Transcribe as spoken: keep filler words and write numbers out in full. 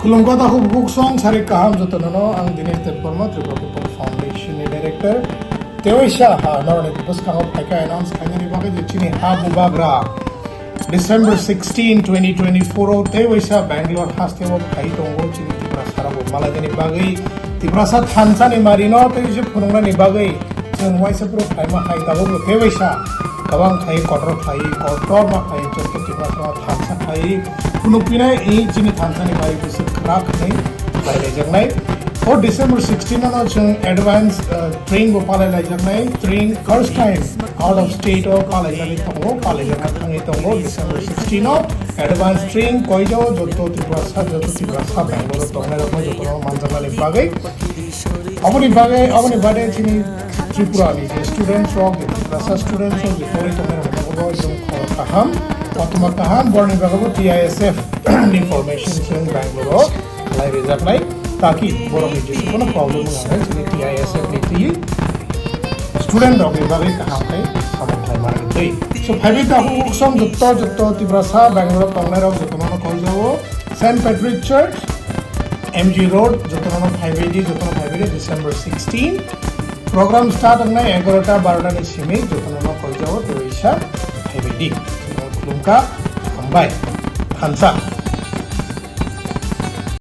Khulumkha takhuk bukhuk song, sarik kaham jotono no, ang Dinesh Debbarma, Tripura People Foundation ni director. Tewaisa ha noroni bwskango phaikha announce khainani bagwi je chini ha bubagra December sixteen, twenty twenty-four o tewaisa Bangalore hasteo phai tongo chini Tiprasa rok malainani bagwi, Tiprasa thansa ni marino tewaisa phunuknani bagwi chwng waisa phuru phaima hai tabukbo tewaisa kwbang khai kotor khai kotor ma khai joto Tiprasa thansa khai phunukpinai i chini thansa ni bagwi bwswk khwrak hwnwi khlai laijaknai. O December sixteen ano chwng advance, uh, train bo palai laijaknai. Train first time out of state o palai jani tongo, palai jana thangwi tongo December sixteen o. Advance train koijo joto Tiprasa, joto Tiprasa Bangalore tongnai rokno jotono manjaknani bagwi. Aboni bagwi, aboni bade chini Tripura ni je students rok, je Tiprasa students rok, je pori tongnai rok no bo jong khobor kaham, kothoma kaham, borni bagwi bo T I S F ni formation chwng Bangalore o. Khlai rijaknai, taki borokni jesuphano problem wngya hwnwi chini T I S F ni twi student rokni bagwi kaham khe samung khlai mani twi. So, phaibai takhuk song jotto jotto Tiprasa Bangalore tongnai rok jotono no koijago Saint Patrick Church, M G Road, jotono no phaibai di, jotono phaibai di December sixteen. Program start wngnai egarota barota ni simi jotono no koijago tei waisa phaibai di. Khulumkha, hambai, thansa.